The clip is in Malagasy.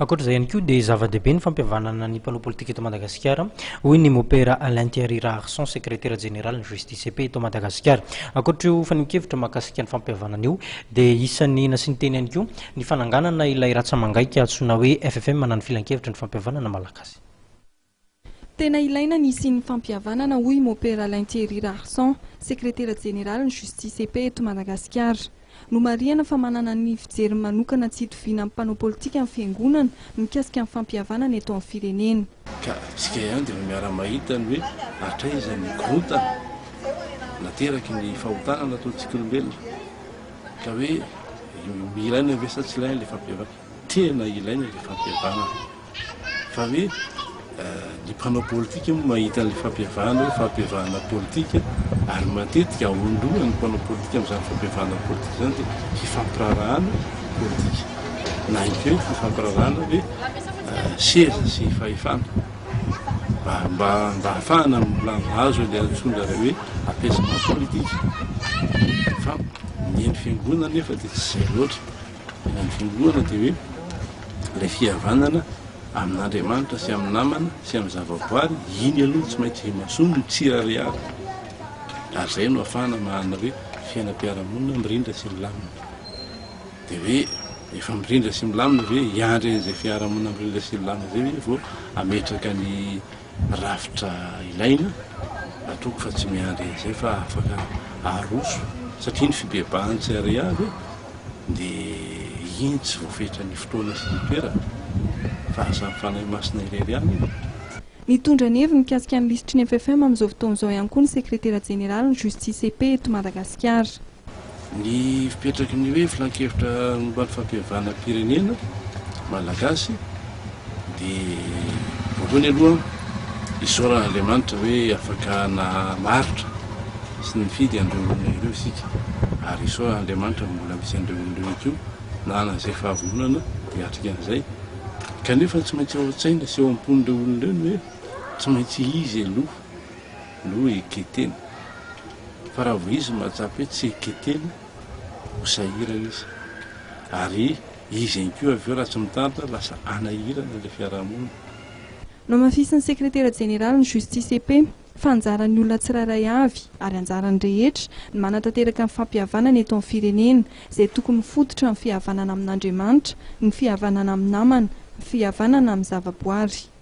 Ankoatra izay ihany koa dia zava-dehibe ny fampihavanana ny mpanao politika eto Madagasikara, hoy ny Mopera Alain Thierry Raharison, sekretera jeneralin'ny Justice et Paix eto Madagasikara. Ankoatra io fanehoan-kevitra mahakasika ny fampihavanana io dia isan'ny nasiany teny ihany koa ny fananganana ilay ratsa-mangaika antsoina hoe FFM na ny Filankevitry ny Fampihavanana Malagasy. Tena ilaina ny hisian'ny fampihavanana, hoy Mopera Alain Thierry Raharison, sekretera jeneralin'ny Justice et Paix eto Madagasikara. Nomarihana fa manana ny fijeriny manokana tsy itoviana amin'ny mpanao politika ny fiangonana mikasika ny fampihavanana eto amin'ny firenena. Ka isika ihany dia efa miara-mahita ny hoe hatraiza ny korontana nateraky ny fahotana nataontsika olombelona. Ka hoe ilaina ve sa tsy ilaina ilay fampihavanana? Tena ilaina ilay fampihavanana. Fa hoe ny mpanao politika moa mahita an'ilay fampihavana hoe fampihavana politika ary matetika ao an-dohan'ny mpanao politika amin'izany fampihavana politika izany dia fifampiraharahana politika na ihany koa hoe fifampiraharahana hoe seza sy fahefana mba mba mba hahafahana mahazo ilay antsoin-dry zareo hoe apaisement politique fa ny an'ny fiangonana nefa dia tsy izay loatra. Ny an'ny voalohany dia hoe ilay fihavanana amin'Andriamanitra sy amin'ny namana sy amin'ny zavaboary, iny aloha tsy maintsy imasoany ny tsirairay avy. Ary izay no ahafahana manana hoe fiainam-piarahamonina mirindra sy milamina. Dia hoe efa mirindra sy milamina ve, hiandry an'izay fiarahamonina mirindra sy milamina izay ve vao hametraka ny rafitra ilaina, ataoko fa tsy miandry an'izay fa afaka aroso satria ny fibebahan'ny tsirairay avy dia iny tsy voafetran'ny fotoana sy ny toerana fa asan'ny Fanahy Masina irery ihany iny. Nitondra ny heviny mikasika ny lisitry ny FFM amin'izao fotoana izao ihany koa ny sekretera jeneralin'ny Justice et Paix eto Madagasikara. Ny fipetraky ny hoe filankevitra momba ny fampihavanam-pirenena malagasy dia voalohany aloha isaorana Andriamanitra hoe afaka namaritra sy nifidy an'ireo olona ireo isika ary isaorana Andriamanitra mbola misy an'ireo olona ireo koa nanana izay fahavononana hiatrika an'izay kanefa tsy maintsy ao an-tsaina sy ao am-pon'ireo olona ireo ny hoe tsy maintsy izy aloha no eketena Fa raha vao izy mahatsapa hoe tsy eketena, ho sahirana izy. Ary izy ihany koa avy eo raha tsy mitandrina lasa hanahirana ilay fiarahamonina. Nohamafisin'ny sekretera jeneralin'ny Justice et Paix fa anjaran'ny olona tsirairay avy ary anjaran'ny rehetra ny manatanteraka ny fampihavanana eto amin'ny firenena izay tokony mifototra amin'ny fihavanana amin'Andriamanitra, ny fihavanana amin'ny namana, ny fihavanana amin'ny zavaboary.